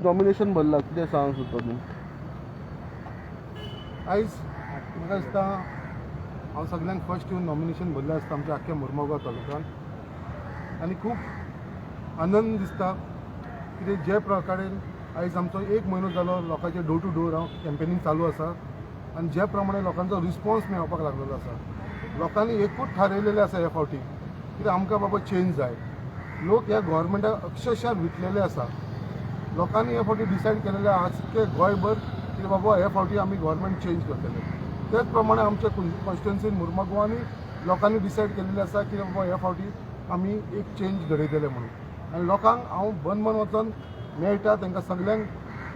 Nomination भरला, कितें सांगूंक सोदता तूं? आयज म्हाका दिसता हांव सगळ्यांत फर्स्ट येवन नॉमिनेशन भरलें आसता आमच्या आख्ख्या मुरमुगांव तालुक्यांत आनी खूब आनंद दिसता. कित्याक जे प्रकारे आयज आमचो एक म्हयनो जालो लोकांचे डोर टू डोर हांव कॅम्पेनींग चालू आसा आनी जे प्रमाणे लोकांचो रिस्पॉन्स मेळपाक लागलेलो आसा, लोकांनी एकूच थारयलेलें आसा ह्या फावटी कित्याक आमकां बाबा चेंज जाय. लोक ह्या गोवोरमेंटाक अक्षरशा विटलेले आसा. लोकांनी हे फावटी डिसायड केलेलें आजके गोंयभर की बाबा हे फावटी आमी गव्हर्मेंट चेंज करतले. तेच प्रमाणे आमच्या कॉन्स्टिट्युन्सीन मुर्मागोवांनी लोकांनी डिसायड केलेलें आसा की बाबा हे फावटी आमी एक चेंज घडयतले म्हणून. आनी लोकांक हांव बन बन वचोन मेळटा, तांकां सगल्यांक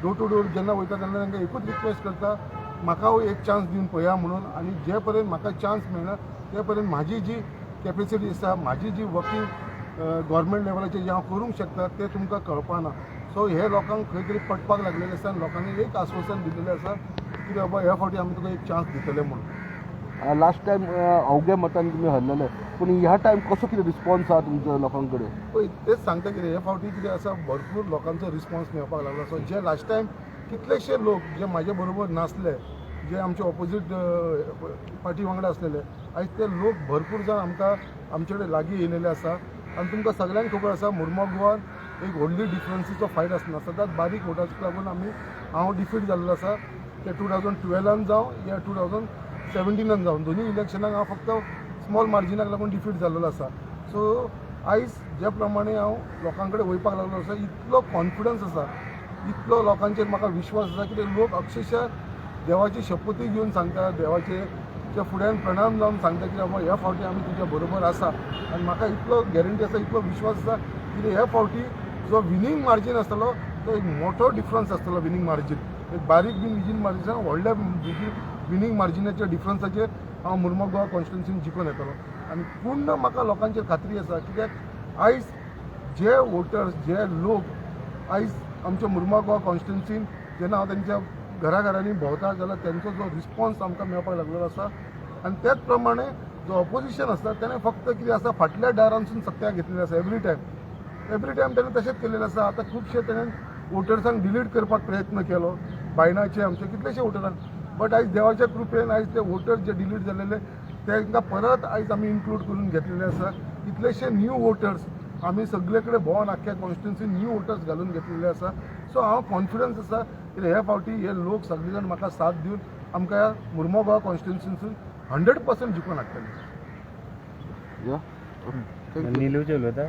डोर टू डोर जेन्ना वयता तेन्ना तांकां एकूच रिक्वेस्ट करता, म्हाका एक चान्स दिवन पळया म्हणून. आनी जे पर्यंत म्हाका चान्स मेळना ते पर्यंत म्हाजी जी कॅपेसिटी आसा, म्हाजी जी वर्किंग गव्हर्मेंट लेवलाचेर जें हांव करूंक शकता तें तुमकां कळपाना. सो हे लोकांक खंय तरी पटपाक लागलेलें आसा आनी लोकांनी एक आस्वासन दिलेलें आसा की बाबा ह्या फावटी आमी तुका एक चान्स दितले म्हणून. लास्ट टायम अवघ्या मतान तुमी हरलेले, पूण ह्या टायम कसो कितें रिस्पॉन्स आहा तुमचो लोकां कडेन? पळय, तेच सांगता, कितें हे फावटी कितें आसा, भरपूर लोकांचो रिस्पॉन्स मेळपाक लागलो. सो जे लास्ट टायम कितलेशे लोक जे म्हाजे बरोबर नासले, जे आमचे ऑपोजीट पार्टी वांगडा आसलेले, आयज ते लोक भरपूर जाण आमकां आमचे कडेन लागीं येयलेले आसा. आनी तुमकां सगल्यांक खबर आसा, मुर्मो एक व्हडली डिफरन्सीचो फायट आसना, सदांच बारीक वोटाक लागून आमी हांव डिफीट जाल्लो आसा. ते 2012न जावं या 2017नान जावं, दोनूय इलेक्शनाक हांव फक्त स्मॉल मार्जिनाक लागून डिफीट जाल्लो आसा. सो आयज ज्या प्रमाणे हांव लोकां कडेन वयपाक लागलो आसा, इतलो कॉन्फिडन्स आसा, इतलो लोकांचेर म्हाका विश्वास आसा की ते लोक अक्षरशः देवाची शपथूय घेवन सांगता, देवाचे च्या फुड्यान प्रणाम जावन सांगता की बाबा ह्या फावटी आमी तुज्या बरोबर आसा. आनी म्हाका इतलो गॅरंटी आसा, इतलो विश्वास आसा की ह्या फावटी जो विनींग मार्जीन आसतलो तो एक मोठो डिफरन्स आसतलो. विनींग मार्जीन एक बारीक बीन विजीन मार्जीन, व्हडल्या विनींग मार्जिनाच्या डिफरन्साचेर हांव मुर्मो गोवा कॉन्स्टिट्युन्सीन जिखून येतलो. आनी पूर्ण म्हाका लोकांचेर खात्री आसा, कित्याक आयज जे वोटर्स, जे लोक आयज आमच्या मुर्मा गोवा कॉन्स्टिट्युन्सीन जेन्ना हांव तेंच्या घराघरांनी भोंवता जाल्यार तेंचो जो रिस्पॉन्स आमकां मेळपाक लागलेलो आसा. आनी त्याच प्रमाणे जो ऑपोजिशन आसा तेणें फक्त कितें आसा, फाटल्या दारांसून सत्या घेतलेली आसा. एवरी टायम, एवरी टायम तेणें तशेंच केलेलें आसा. आतां खुबशे तेणें वोटर्सांक डिलीट करपाक प्रयत्न केलो, बायणाचे आमचे कितलेशे वोटरांक, बट आयज देवाच्या कृपेन आयज ते वोटर्स जे डिलीट जालेले तांकां परत आयज आमी इन्क्लूड करून घेतलेले आसा. कितलेशे न्यू वोटर्स आमी सगळे कडेन भोंवन आख्ख्या कॉन्स्टिट्युन्सीन न्यू वोटर्स घालून घेतलेले आसा. सो हांव कॉन्फिडन्स आसा की हे फावटी हे लोक सगळे जाण म्हाका साथ दिवन आमकां मुर्मो गोवा कॉन्स्टिट्युन्सीन 100% जिखून हाडटले. या. निलूचे उलयता.